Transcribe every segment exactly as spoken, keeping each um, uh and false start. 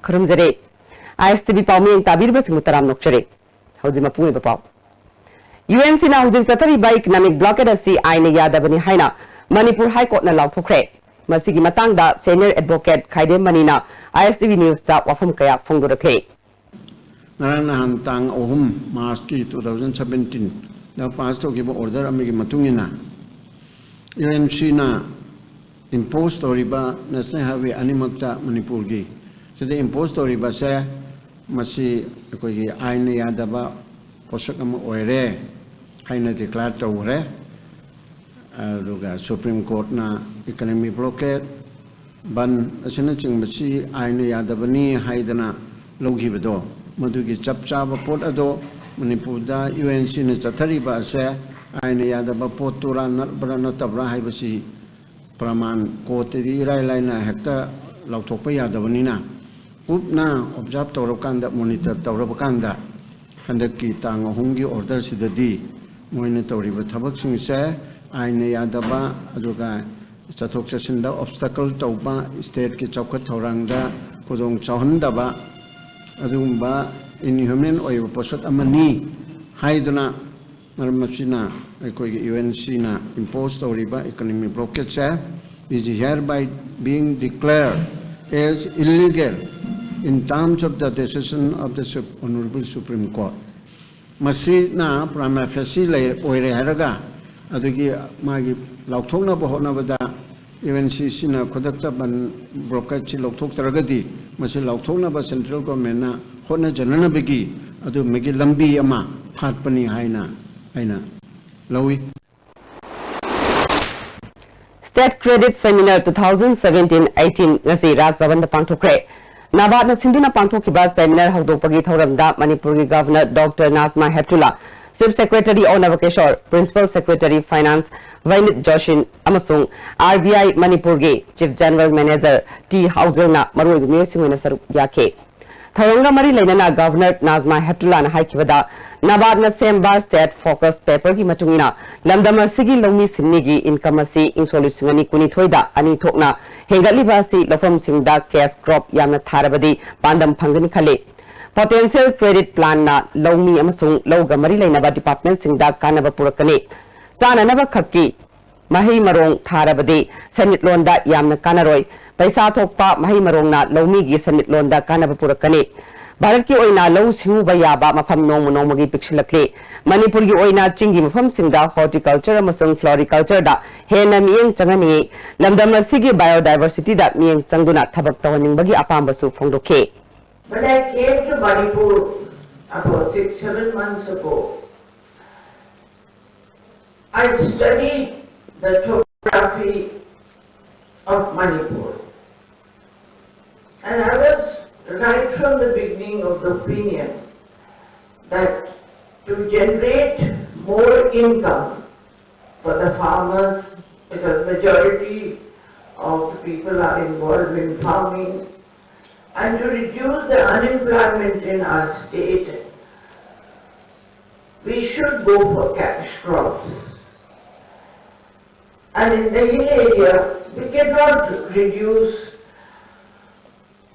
ꯈꯨꯔꯨꯝꯖꯔꯤ꯫ ꯑꯥꯏ ꯑꯦꯁ T V ꯄꯥꯎꯃꯤꯌꯦꯡ ꯇꯥꯕꯤꯔꯤꯕꯁꯤꯡꯕꯨ ꯇꯔꯥꯝꯅ ꯑꯣꯛꯆꯔꯤ꯫ ꯍꯧꯖꯤꯛ ꯃꯄꯨꯡ ꯑꯣꯏꯕ ꯄꯥꯎ꯫ ꯌꯨ ꯑꯦꯟ ꯁꯤꯅ ꯍꯧꯖꯤꯛ ꯆꯠꯊꯔꯤꯕ economic blockade ꯑꯁꯤ ꯑꯥꯏꯟꯅ ꯌꯥꯗꯕꯅꯤ ꯍꯥꯏꯅ ꯃꯅꯤꯄꯨꯔ ꯍꯥꯏ ꯀꯣꯔꯠꯅ ꯂꯥꯎꯊꯣꯛꯈ꯭ꯔꯦ꯫ ꯃꯁꯤꯒꯤ ꯃꯇꯥꯡꯗ senior advocate ꯈꯥꯏꯗꯦꯝ ꯃꯅꯤꯅ ꯑꯥꯏ ꯑꯦꯁ ꯇꯤ ꯚꯤ ꯅ꯭ꯌꯨꯁꯇ ꯋꯥꯐꯝ ꯀꯌꯥ ꯐꯣꯡꯗꯣꯔꯛꯂꯤ꯫ ꯉꯔꯥꯡ ꯅꯍꯥꯟ ꯇꯥꯡ ꯑꯍꯨꯝ ꯃꯥꯔꯆꯀꯤ two thousand seventeenꯗ ꯄꯥꯁ ꯇꯧꯈꯤꯕ ꯑꯣꯔꯗꯔ ꯑꯃꯒꯤ ꯃꯇꯨꯡ ꯏꯟꯅ ꯌꯨ ꯑꯦꯟ ꯁꯤꯅ ꯏꯝꯄꯣꯁ ꯇꯧꯔꯤꯕ ꯅꯦꯁꯅꯦꯜ ꯍꯥꯏꯋꯦ ꯑꯅꯤꯃꯛꯇ ꯃꯅꯤꯄꯨꯔꯒꯤ ꯁꯤꯗ ꯏꯝꯄꯣꯁ ꯇꯧꯔꯤꯕꯁꯦ ꯃꯁꯤ ꯑꯩꯈꯣꯏꯒꯤ ꯑꯥꯏꯟꯅ ꯌꯥꯗꯕ ꯄꯣꯠꯁꯛ ꯑꯃ ꯑꯣꯏꯔꯦ ꯍꯥꯏꯅ ꯗꯤꯀ꯭ꯂꯦꯌꯔ ꯇꯧꯈ꯭ꯔꯦ꯫ ꯑꯗꯨꯒ ꯁꯨꯄ꯭ꯔꯤꯝ ꯀꯣꯔꯠꯅ economic blockade, ꯕꯟ ꯑꯁꯤꯅꯆꯤꯡꯕꯁꯤ ꯑꯥꯏꯟꯅ ꯌꯥꯗꯕꯅꯤ ꯍꯥꯏꯗꯅ ꯂꯧꯈꯤꯕꯗꯣ, ꯃꯗꯨꯒꯤ ꯆꯞ ꯆꯥꯕ ꯄꯣꯠ ꯑꯗꯣ ꯃꯅꯤꯄꯨꯔꯗ ꯌꯨ ꯑꯦꯟ ꯁꯤꯅ ꯆꯠꯊꯔꯤꯕ ꯑꯁꯦ ꯑꯥꯏꯟꯅ ꯌꯥꯗꯕ ꯄꯣꯠꯇꯨꯔꯥ ꯅꯠꯄ꯭ꯔꯥ ꯅꯠꯇꯕ꯭ꯔꯥ ꯍꯥꯏꯕꯁꯤ ꯄ꯭ꯔꯃꯥꯟ ꯀꯣꯔꯠꯇꯗꯤ ꯏꯔꯥꯏ ꯂꯥꯏꯅ ꯍꯦꯛꯇ ꯂꯥꯎꯊꯣꯛꯄ ꯌꯥꯗꯕꯅꯤꯅ, ꯀꯨꯞꯅ ꯑꯣꯕꯖꯥꯔꯕ ꯇꯧꯔꯀꯥꯟꯗ, ꯃꯣꯅꯤꯇꯔ ꯇꯧꯔꯕ ꯀꯥꯟꯗ, ꯍꯟꯗꯛꯀꯤ ꯇꯥꯡ ꯑꯍꯨꯝꯒꯤ ꯑꯣꯔꯗꯔꯁꯤꯗꯗꯤ ꯃꯣꯏꯅ ꯇꯧꯔꯤꯕ ꯊꯕꯛꯁꯤꯡꯁꯦ ꯑꯥꯏꯟꯅ ꯌꯥꯗꯕ, ꯑꯗꯨꯒ ꯆꯠꯊꯣꯛ ꯆꯠꯁꯤꯟꯗ ꯑꯣꯕꯁꯇꯀꯜ ꯇꯧꯕ, ꯁ꯭ꯇꯦꯠꯀꯤ ꯆꯥꯎꯈꯠ ꯊꯧꯔꯥꯡꯗ ꯈꯨꯗꯣꯡ ꯆꯥꯎꯍꯟꯗꯕ, ꯑꯗꯨꯒꯨꯝꯕ ꯏꯟꯍ꯭ꯌꯨꯃꯦꯟ ꯑꯣꯏꯕ ꯄꯣꯠꯁꯛ ꯑꯃꯅꯤ ꯍꯥꯏꯗꯨꯅ, ꯃꯔꯝ ꯑꯁꯤꯅ ꯑꯩꯈꯣꯏꯒꯤ ꯌꯨ ꯑꯦꯟ ꯁꯤꯅ ꯏꯝꯄꯣꯁ ꯇꯧꯔꯤꯕ economic blockadeꯁꯦ is hereby being declared as illegal in terms of the decision of the Sup-, Honorable Supreme Court. ꯃꯁꯤꯅ prima facie ꯂꯩ-, ꯑꯣꯏꯔꯦ ꯍꯥꯏꯔꯒ, ꯑꯗꯨꯒꯤ ꯃꯥꯒꯤ ꯂꯥꯎꯊꯣꯛꯅꯕ ꯍꯣꯠꯅꯕꯗ ꯌꯨ ꯑꯦꯟ ꯁꯤꯁꯤꯅ ꯈꯨꯗꯛꯇ ꯕꯟ blockade ꯁꯤ ꯂꯧꯊꯣꯛꯇ꯭ꯔꯒꯗꯤ, ꯃꯁꯤ ꯂꯥꯎꯊꯣꯛꯅꯕ central governmentꯅ ꯍꯣꯠꯅꯖꯅꯅꯕꯒꯤ ꯑꯗꯨꯝꯕꯒꯤ ꯂꯝꯕꯤ ꯑꯃ ꯐꯥꯠꯄꯅꯤ ꯍꯥꯏꯅ ꯑꯩꯅ ꯂꯧꯏ꯫ State Credit Seminar two thousand seventeen eighteen ꯉꯁꯤ ꯔꯥꯖ ꯚꯕꯟꯗ ꯄꯥꯡꯊꯣꯛꯈ꯭ꯔꯦ꯫ ꯅꯥꯕꯥꯔꯗꯅ ꯁꯤꯟꯗꯨꯅ ꯄꯥꯡꯊꯣꯛꯈꯤꯕ seminar ꯍꯧꯗꯣꯛꯄꯒꯤ ꯊꯧꯔꯝꯗ ꯃꯅꯤꯄꯨꯔꯒꯤ Governor Doctor ꯅꯥꯖꯃꯥ ꯍꯦꯞꯇꯨꯂꯥ, Chief Secretary ꯑꯣ ꯅꯕꯀꯤꯁꯣꯔ, Principal Secretary Finance ꯚꯩꯅꯤꯠ ꯖꯣꯁꯤꯟ ꯑꯃꯁꯨꯡ ꯑꯥꯔ ꯕꯤ ꯑꯥꯏ ꯃꯅꯤꯄꯨꯔꯒꯤ Chief General Manager ꯇꯤ ꯍꯥꯎꯖꯜꯅ ꯃꯔꯨꯑꯣꯏꯕ ꯃꯤꯑꯣꯏꯁꯤꯡ ꯑꯣꯏꯅ ꯁꯔꯨꯛ ꯌꯥꯈꯤ꯫ ꯊꯧꯔꯝꯒ ꯃꯔꯤ ꯂꯩꯅꯅ Governor ꯅꯥꯖꯃꯥ ꯍꯦꯞꯇꯨꯂꯥꯅ ꯍꯥꯏꯈꯤꯕꯗ, ꯅꯕꯥꯔꯗꯅ ꯁꯦꯝꯕ State Focus Paperꯒꯤ ꯃꯇꯨꯡ ꯏꯟꯅ, ꯂꯝꯗꯝ ꯑꯁꯤꯒꯤ ꯂꯧꯃꯤ ꯁꯤꯟꯃꯤꯒꯤ income ꯑꯁꯤ ꯏꯪ ꯁꯣꯛ ꯂꯤꯁꯤꯡ ꯑꯅꯤ ꯀꯨꯟꯅꯤꯊꯣꯏꯗ ꯑꯅꯤ ꯊꯣꯛꯅ ꯍꯦꯟꯒꯠꯂꯤꯕ ꯑꯁꯤ ꯂꯧꯐꯝꯁꯤꯡꯗ cash crop ꯌꯥꯝꯅ ꯊꯥꯔꯕꯗꯤ ꯄꯥꯟꯗꯝ ꯐꯪꯒꯅꯤ ꯈꯜꯂꯤ꯫ Potential Credit Planꯅ ꯂꯧꯃꯤ ꯑꯃꯁꯨꯡ ꯂꯧꯒ ꯃꯔꯤ ꯂꯩꯅꯕ departmentꯁꯤꯡꯗ ꯀꯥꯟꯅꯕ ꯄꯨꯔꯛꯀꯅꯤ꯫ ꯆꯥꯅꯅꯕ ꯈꯛꯀꯤ ꯃꯍꯩ ꯃꯔꯣꯡ ꯊꯥꯔꯕꯗꯤ ꯁꯦꯟꯃꯤꯠꯂꯣꯟꯗ ꯌꯥꯝꯅ ꯀꯥꯟꯅꯔꯣꯏ꯫ ꯄꯩꯁꯥ ꯊꯣꯛꯄ ꯃꯍꯩ ꯃꯔꯣꯡꯅ ꯂꯧꯃꯤꯒꯤ ꯁꯦꯟꯃꯤꯠꯂꯣꯟꯗ ꯀꯥꯟꯅꯕ ꯄꯨꯔꯛꯀꯅꯤ꯫ ꯚꯥꯔꯠꯀꯤ ꯑꯣꯏꯅ ꯂꯧꯎ ꯁꯤꯡꯎꯕ ꯌꯥꯕ ꯃꯐꯝ ꯅꯣꯡꯃ ꯅꯣꯡꯃꯒꯤ ꯄꯤꯛꯁꯤꯜꯂꯛꯂꯤ꯫ ꯃꯅꯤꯄꯨꯔꯒꯤ ꯑꯣꯏꯅ ꯆꯤꯡꯒꯤ ꯃꯐꯝꯁꯤꯡꯗ horticulture ꯑꯃꯁꯨꯡ floricultureꯗ ꯍꯦꯟꯅ ꯃꯤꯠꯌꯦꯡ ꯆꯪꯍꯟꯅꯤꯡꯏ꯫ ꯂꯝꯗꯝ ꯑꯁꯤꯒꯤ biodiversityꯗ ꯃꯤꯠꯌꯦꯡ ꯆꯪꯗꯨꯅ ꯊꯕꯛ ꯇꯧꯍꯟꯅꯤꯡꯕꯒꯤ ꯑꯄꯥꯝꯕꯁꯨ ꯐꯣꯡꯗꯣꯛꯈꯤ꯫ When I came to Manipur about six, seven months ago, I studied the topography of Manipur. And I was right from the beginning of the opinion that to generate more income for the farmers, because majority of the people are involved in farming, and to reduce the unemployment in our state, we should go for cash crops. And in the hill area, we cannot reduce,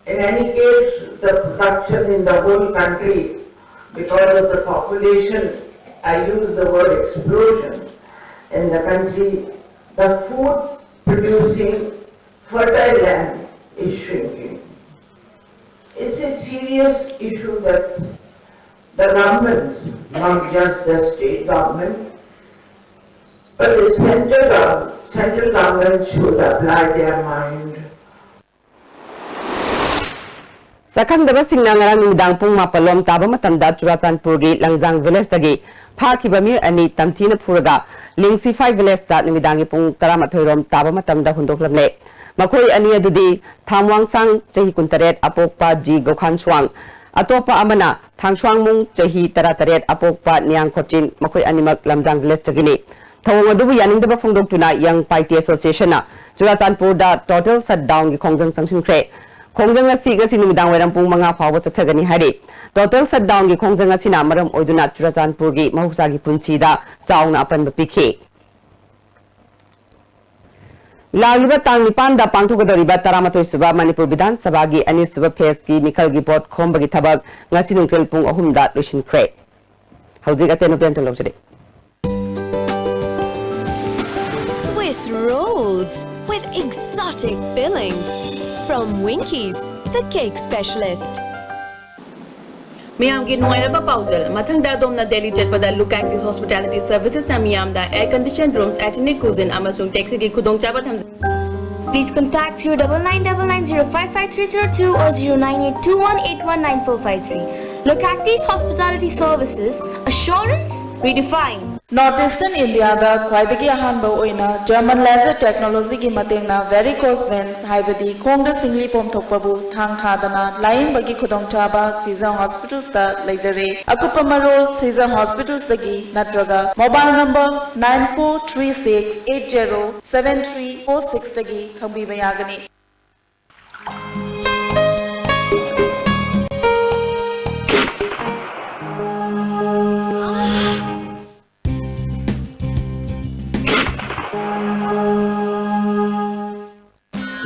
in any case, the production in the whole country because of the population. I use the word explosion in the country. The food producing fertile land is shrinking. It's a serious issue that the governments, not just the state government, but the central, gov- central government should apply their mind. ꯁꯛꯈꯪꯗꯕꯁꯤꯡꯅ ꯉꯔꯥꯡ ꯅꯨꯃꯤꯗꯥꯡ ꯄꯨꯡ ꯃꯥꯄꯜ ꯂꯣꯝ ꯇꯥꯕ ꯃꯇꯝꯗ ꯆꯨꯔꯥꯆꯥꯟꯄꯨꯔꯒꯤ ꯂꯪꯖꯥꯡ villageꯇꯒꯤ ꯐꯥꯈꯤꯕ ꯃꯤꯑꯣꯏ ꯑꯅꯤ ꯇꯝꯊꯤꯅ ꯐꯨꯔꯒ ꯂꯤꯡꯁꯤꯐꯥꯏ villageꯇ ꯅꯨꯃꯤꯗꯥꯡꯒꯤ ꯄꯨꯡ ꯇꯔꯥꯃꯥꯊꯣꯏ ꯔꯣꯝ ꯇꯥꯕ ꯃꯇꯝꯗ ꯍꯨꯟꯗꯣꯛꯂꯝꯂꯦ꯫ ꯃꯈꯣꯏ ꯑꯅꯤ ꯑꯗꯨꯗꯤ ꯊꯥꯝꯋꯥꯡꯁꯥꯡ ꯆꯍꯤ ꯀꯨꯟꯇꯔꯦꯠ ꯑꯄꯣꯛꯄ ꯖꯤ ꯒꯣꯈꯥꯟꯁ꯭ꯋꯥꯡ, ꯑꯇꯣꯞꯄ ꯑꯃꯅ ꯊꯥꯡꯁ꯭ꯋꯥꯡꯃꯨꯡ ꯆꯍꯤ ꯇꯔꯥꯇꯔꯦꯠ ꯑꯄꯣꯛꯄ ꯅꯤꯌꯥꯡ ꯈꯣꯆꯤꯟ, ꯃꯈꯣꯏ ꯑꯅꯤꯃꯛ ꯂꯝꯖꯥꯡ villageꯇꯒꯤꯅꯤ꯫ ꯊꯧꯑꯣꯡ ꯑꯗꯨꯕꯨ ꯌꯥꯅꯤꯡꯗꯕ ꯐꯣꯡꯗꯣꯛꯇꯨꯅ Young Paite Associationꯅ ꯆꯨꯔꯥꯆꯥꯟꯄꯨꯔꯗ total shutdownꯒꯤ ꯈꯣꯡꯖꯪ ꯆꯪꯁꯤꯟꯈ꯭ꯔꯦ꯫ ꯈꯣꯡꯖꯪ ꯑꯁꯤ ꯉꯁꯤ ꯅꯨꯃꯤꯗꯥꯡ ꯋꯥꯏꯔꯝ ꯄꯨꯡ ꯃꯉꯥ ꯐꯥꯎꯕ ꯆꯠꯊꯒꯅꯤ ꯍꯥꯏꯔꯤ꯫ Total shutdownꯒꯤ ꯈꯣꯡꯖꯪ ꯑꯁꯤꯅ ꯃꯔꯝ ꯑꯣꯏꯗꯨꯅ ꯆꯨꯔꯆꯥꯟꯄꯨꯔꯒꯤ ꯃꯍꯧꯁꯥꯒꯤ ꯄꯨꯟꯁꯤꯗ ꯆꯥꯎꯅ ꯑꯄꯟꯕ ꯄꯤꯈꯤ꯫ ꯂꯥꯛꯂꯤꯕ ꯇꯥꯡ ꯅꯤꯄꯥꯟꯗ ꯄꯥꯡꯊꯣꯛꯀꯗꯧꯔꯤꯕ ꯇꯔꯥꯃꯥꯊꯣꯏ ꯁꯨꯕ ꯃꯅꯤꯄꯨꯔ ꯕꯤꯙꯥꯟ ꯁꯚꯥꯒꯤ ꯑꯅꯤꯁꯨꯕ phaseꯀꯤ ꯃꯤꯈꯜꯒꯤ ꯚꯣꯠ ꯈꯣꯝꯕꯒꯤ ꯊꯕꯛ ꯉꯁꯤ ꯅꯨꯡꯊꯤꯜ ꯄꯨꯡ ꯑꯍꯨꯝꯗ ꯂꯣꯏꯁꯤꯟꯈ꯭ꯔꯦ꯫ ꯍꯧꯖꯤꯛ ꯑꯇꯦꯟꯕ pant ꯂꯧꯖꯔꯤ꯫ Swiss rolls with exotic fillings from Winkies, the cake specialist. ꯃꯤꯌꯥꯝꯒꯤ ꯅꯨꯡꯉꯥꯏꯔꯕ ꯄꯥꯎꯖꯦꯜ꯫ ꯃꯊꯪꯗ ꯑꯗꯣꯝꯅ ꯗꯦꯜꯂꯤ ꯆꯠꯄꯗ Look Active Hospitality Servicesꯅ ꯃꯤꯌꯥꯝꯗ air conditioned rooms, ethnic cuisine ꯑꯃꯁꯨꯡ taxiꯒꯤ ꯈꯨꯗꯣꯡꯆꯥꯕ ꯊꯝꯖꯩ꯫ Please contact zero double nine double nine zero five five three zero two or zero nine eight two one eight one nine four five three. Look Active Hospitality Services, assurance redefined. North Eastern Indiaꯗ ꯈ꯭ꯋꯥꯏꯗꯒꯤ ꯑꯍꯥꯟꯕ ꯑꯣꯏꯅ German laser technologyꯒꯤ ꯃꯇꯦꯡꯅ varicose veins, ꯍꯥꯏꯕꯗꯤ ꯈꯣꯡꯗ ꯁꯤꯡꯂꯤ ꯄꯣꯝꯊꯣꯛꯄꯕꯨ ꯊꯥꯡ ꯊꯥꯗꯅ ꯂꯥꯌꯦꯡꯕꯒꯤ ꯈꯨꯗꯣꯡꯆꯥꯕ Season Hospitalsꯇ ꯂꯩꯖꯔꯦ꯫ ꯑꯀꯨꯞꯄ ꯃꯔꯣꯜ Season Hospitalsꯇꯒꯤ ꯅꯠꯇ꯭ꯔꯒ mobile number nine four three six eight zero seven three four sixꯇꯒꯤ ꯈꯪꯕꯤꯕ ꯌꯥꯒꯅꯤ꯫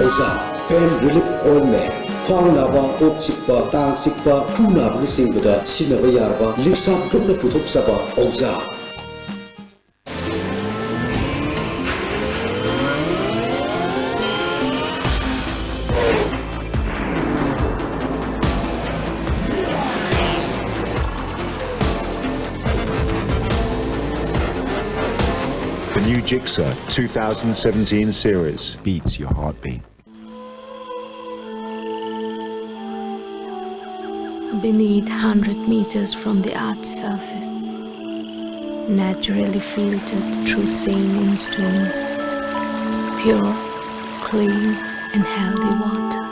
ꯑꯣꯖꯥ, pain relief ointment, ꯈ꯭ꯋꯥꯡ ꯅꯥꯕ, ꯀꯣꯛ ꯆꯤꯛꯄ, ꯇꯥꯡ ꯆꯤꯛꯄ, ꯈꯨ ꯅꯥꯕꯅꯆꯤꯡꯕꯗ ꯁꯤꯖꯤꯟꯅꯕ ꯌꯥꯔꯕ ꯂꯤꯞꯁꯥ ꯒ꯭ꯔꯨꯞꯅ ꯄꯨꯊꯣꯛꯆꯕ ꯑꯣꯖꯥ꯫ The new Gixxer two thousand seventeen series beats your heartbeat. Beneath, hundred meters from the earth's surface, naturally filtered through saline streams, pure, clean, and healthy water.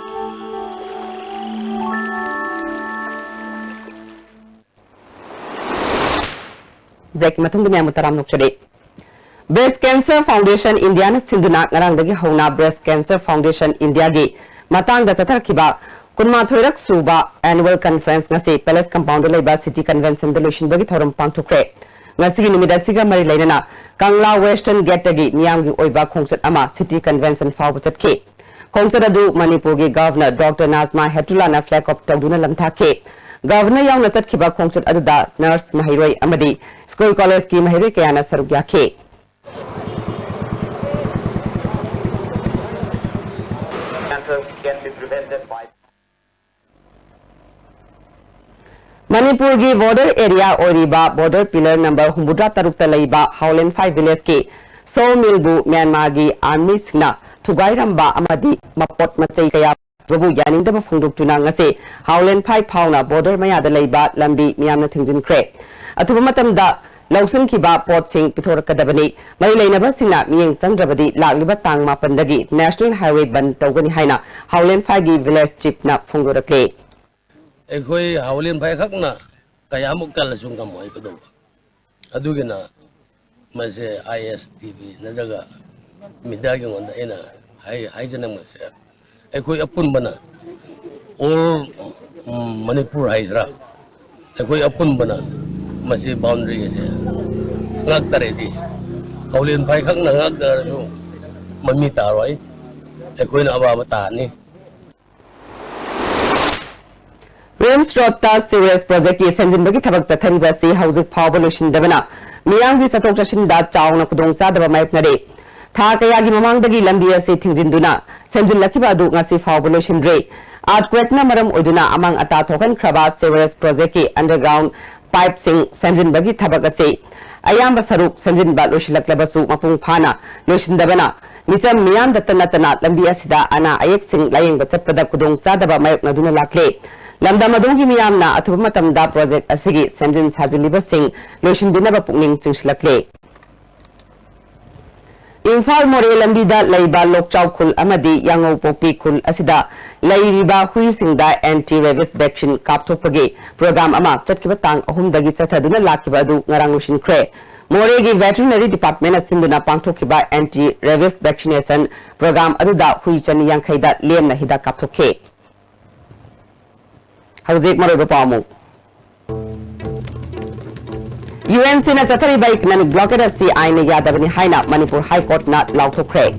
Breakꯀꯤ ꯃꯇꯨꯡꯗ ꯃꯌꯥꯝꯕꯨ ꯇꯔꯥꯝꯅ ꯑꯣꯛꯆꯔꯤ꯫ Breast Cancer Foundation Indiaꯅ ꯁꯤꯟꯗꯨꯅ ꯉꯔꯥꯡꯗꯒꯤ ꯍꯧꯅ Breast Cancer Foundation Indiaꯒꯤ ꯃꯇꯥꯡꯗ ꯆꯠꯊꯔꯛꯈꯤꯕ ꯀꯨꯟꯃꯥꯊꯣꯏꯔꯛ ꯁꯨꯕ Annual Conference ꯉꯁꯤ Palace Compound ꯗ ꯂꯩꯕ City Convention ꯗ ꯂꯣꯏꯁꯤꯟꯕꯒꯤ ꯊꯧꯔꯝ ꯄꯥꯡꯊꯣꯛꯈ꯭ꯔꯦ꯫ ꯉꯁꯤꯒꯤ ꯅꯨꯃꯤꯠ ꯑꯁꯤꯒ ꯃꯔꯤ ꯂꯩꯅꯅ ꯀꯪꯂꯥ Western Gate ꯇꯒꯤ ꯃꯤꯌꯥꯝꯒꯤ ꯑꯣꯏꯕ ꯈꯣꯡꯆꯠ ꯑꯃ City Convention ꯐꯥꯎꯕ ꯆꯠꯈꯤ꯫ ꯈꯣꯡꯆꯠ ꯑꯗꯨ ꯃꯅꯤꯄꯨꯔꯒꯤ Governor Doctor Najma Heptulla ꯅ flag off ꯇꯧꯗꯨꯅ ꯂꯝꯊꯥꯈꯤ꯫ Governor ꯌꯥꯎꯅ ꯆꯠꯈꯤꯕ ꯈꯣꯡꯆꯠ ꯑꯗꯨꯗ nurse, ꯃꯍꯩꯔꯣꯏ ꯑꯃꯗꯤ school college ꯀꯤ ꯃꯍꯩꯔꯣꯏ ꯀꯌꯥꯅ ꯁꯔꯨꯛ ꯌꯥꯈꯤ꯫ Cancer can be prevented by ꯃꯅꯤꯄꯨꯔꯒꯤ border area ꯑꯣꯏꯔꯤꯕ border pillar number ꯍꯨꯝꯐꯨꯇꯔꯥ ꯇꯔꯨꯛꯇ ꯂꯩꯕ ꯍꯥꯎꯂꯦꯟꯐꯥꯏ village ꯀꯤ sawmill ꯕꯨ ꯃ꯭ꯌꯥꯟꯃꯥꯔꯒꯤ army ꯁꯤꯡꯅ ꯊꯨꯒꯥꯏꯔꯝꯕ ꯑꯃꯗꯤ ꯃꯄꯣꯠ ꯃꯆꯩ ꯀꯌꯥ ꯕꯨ ꯌꯥꯅꯤꯡꯗꯕ ꯐꯣꯡꯗꯣꯛꯇꯨꯅ ꯉꯁꯤ ꯍꯥꯎꯂꯦꯟꯐꯥꯏ ꯐꯥꯎꯅ border ꯃꯌꯥꯗ ꯂꯩꯕ ꯂꯝꯕꯤ ꯃꯤꯌꯥꯝꯅ ꯊꯤꯡꯖꯤꯟꯈ꯭ꯔꯦ꯫ ꯑꯊꯨꯕ ꯃꯇꯝꯗ ꯂꯧꯁꯤꯟꯈꯤꯕ ꯄꯣꯠꯁꯤꯡ ꯄꯤꯊꯣꯔꯛꯀꯗꯕꯅꯤ꯫ ꯃꯔꯤ ꯂꯩꯅꯕꯁꯤꯡꯅ ꯃꯤꯠꯌꯦꯡ ꯆꯪꯗ꯭ꯔꯕꯗꯤ ꯂꯥꯛꯂꯤꯕ ꯇꯥꯡ ꯃꯥꯄꯟꯗꯒꯤ National Highway ꯕꯟꯗ ꯇꯧꯒꯅꯤ ꯍꯥꯏꯅ ꯍꯥꯎꯂꯦꯟꯐꯥꯏꯒꯤ village chief ꯅ ꯐꯣꯡꯗꯣꯔꯛꯂꯤ꯫ ꯑꯩꯈꯣꯏ ꯍꯥꯎꯂꯦꯟꯐꯥꯏ ꯈꯛꯅ ꯀꯌꯥꯃꯨꯛ ꯀꯜꯂꯁꯨ ꯉꯝꯃꯣꯏ ꯀꯩꯗꯧꯕ꯫ ꯑꯗꯨꯒꯤꯅ ꯃꯁꯦ I S T V ꯅꯠꯇ꯭ꯔꯒ media ꯒꯤ ꯉꯣꯟꯗ ꯑꯩꯅ ꯍꯥꯏ-, ꯍꯥꯏꯖꯅꯤꯡꯕꯁꯦ, ꯑꯩꯈꯣꯏ ꯑꯄꯨꯟꯕꯅ, all, ꯎꯝ, ꯃꯅꯤꯄꯨꯔ ꯍꯥꯏꯁꯤꯔꯥ, ꯑꯩꯈꯣꯏ ꯑꯄꯨꯟꯕꯅ ꯃꯁꯤ boundary ꯑꯁꯦ ꯉꯥꯛꯇꯔꯗꯤ, ꯍꯥꯎꯂꯦꯟꯐꯥꯏ ꯈꯛꯅ ꯉꯥꯛꯇꯔꯁꯨ ꯃꯃꯤ ꯇꯥꯔꯣꯏ, ꯑꯩꯈꯣꯏꯅ ꯑꯋꯥꯕ ꯇꯥꯅꯤ꯫ ꯔꯤꯝꯁ ꯔꯣꯗꯇ sewerage project ꯀꯤ ꯁꯦꯝꯖꯤꯟꯕꯒꯤ ꯊꯕꯛ ꯆꯠꯊꯔꯤꯕ ꯑꯁꯤ ꯍꯧꯖꯤꯛ ꯐꯥꯎꯕ ꯂꯣꯏꯁꯤꯟꯗꯕꯅ ꯃꯤꯌꯥꯝꯒꯤ ꯆꯠꯊꯣꯛ ꯆꯠꯁꯤꯟꯗ ꯆꯥꯎꯅ ꯈꯨꯗꯣꯡꯆꯥꯗꯕ ꯃꯥꯌꯣꯛꯅꯔꯦ꯫ ꯊꯥ ꯀꯌꯥꯒꯤ ꯃꯃꯥꯡꯗꯒꯤ ꯂꯝꯕꯤ ꯑꯁꯤ ꯊꯤꯡꯖꯤꯟꯗꯨꯅ ꯁꯦꯝꯖꯤꯜꯂꯛꯈꯤꯕ ꯑꯗꯨ ꯉꯁꯤ ꯐꯥꯎꯕ ꯂꯣꯏꯁꯤꯟꯗ꯭ꯔꯤ꯫ Earthquake ꯅ ꯃꯔꯝ ꯑꯣꯏꯗꯨꯅ ꯑꯃꯥꯡ ꯑꯇꯥ ꯊꯣꯛꯍꯟꯈ꯭ꯔꯕ sewerage project ꯀꯤ underground pipe ꯁꯤꯡ ꯁꯦꯝꯖꯤꯟꯕꯒꯤ ꯊꯕꯛ ꯑꯁꯤ ꯑꯌꯥꯝꯕ ꯁꯔꯨꯛ ꯁꯦꯝꯖꯤꯟꯕ ꯂꯣꯏꯁꯤꯜꯂꯛꯂꯕꯁꯨ ꯃꯄꯨꯡ ꯐꯥꯅ ꯂꯣꯏꯁꯤꯟꯗꯕꯅ ꯃꯤꯆꯝ ꯃꯤꯌꯥꯝꯗꯇ ꯅꯠꯇꯅ ꯂꯝꯕꯤ ꯑꯁꯤꯗ ꯑꯅꯥ ꯑꯌꯦꯛꯁꯤꯡ ꯂꯥꯌꯦꯡꯕ ꯆꯠꯄꯗ ꯈꯨꯗꯣꯡꯆꯥꯗꯕ ꯃꯥꯌꯣꯛꯅꯗꯨꯅ ꯂꯥꯛꯂꯦ꯫ ꯂꯝꯗꯝ ꯑꯗꯣꯝꯒꯤ ꯃꯤꯌꯥꯝꯅ ꯑꯊꯨꯕ ꯃꯇꯝꯗ project ꯑꯁꯤꯒꯤ ꯁꯦꯝꯖꯤꯟ ꯁꯥꯖꯤꯜꯂꯤꯕꯁꯤꯡ ꯂꯣꯏꯁꯤꯟꯕꯤꯅꯕ ꯄꯨꯛꯅꯤꯡ ꯆꯤꯡꯁꯤꯜꯂꯛꯂꯦ꯫ ꯏꯝꯐꯥꯜ ꯃꯣꯔꯦ ꯂꯝꯕꯤꯗ ꯂꯩꯕ ꯂꯣꯛꯆꯥꯎ ꯈꯨꯜ ꯑꯃꯗꯤ ꯌꯥꯉꯧꯄꯣꯛꯄꯤ ꯈꯨꯜ ꯑꯁꯤꯗ ꯂꯩꯔꯤꯕ ꯍꯨꯏꯁꯤꯡꯗ anti rabies vaccine ꯀꯥꯞꯊꯣꯛꯄꯒꯤ program ꯑꯃ ꯆꯠꯈꯤꯕ ꯇꯥꯡ ꯑꯍꯨꯝꯗꯒꯤ ꯆꯠꯊꯗꯨꯅ ꯂꯥꯛꯈꯤꯕ ꯑꯗꯨ ꯉꯔꯥꯡ ꯂꯣꯏꯁꯤꯟꯈ꯭ꯔꯦ꯫ ꯃꯣꯔꯦꯒꯤ Veterinary Department ꯅ ꯁꯤꯟꯗꯨꯅ ꯄꯥꯡꯊꯣꯛꯈꯤꯕ Anti Rabies Vaccination Program ꯑꯗꯨꯗ ꯍꯨꯏ ꯆꯅꯤ ꯌꯥꯡꯈꯩꯗ ꯂꯦꯝꯅ ꯍꯤꯗꯥꯛ ꯀꯥꯞꯊꯣꯛꯈꯤ꯫ ꯍꯧꯖꯤꯛ ꯃꯔꯨꯑꯣꯏꯕ ꯄꯥꯎ ꯑꯃꯨꯛ꯫ UNC ꯅ ꯆꯠꯊꯔꯤꯕ economic blockade ꯑꯁꯤ ꯑꯥꯏꯟꯅ ꯌꯥꯗꯕꯅꯤ ꯍꯥꯏꯅ ꯃꯅꯤꯄꯨꯔ High Court ꯅ ꯂꯥꯎꯊꯣꯛꯈ꯭ꯔꯦ꯫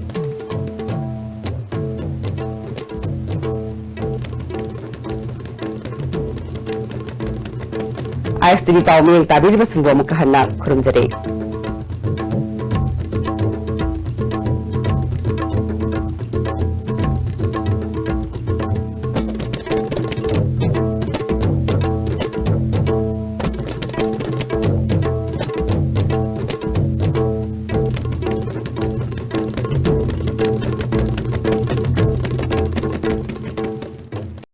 ISTV ꯄꯥꯎ ꯃꯤꯠꯌꯦꯡ ꯇꯥꯕꯤꯔꯤꯕꯁꯤꯡꯕꯨ ꯑꯃꯨꯛꯀ ꯍꯟꯅ ꯈꯨꯔꯨꯝꯖꯔꯤ꯫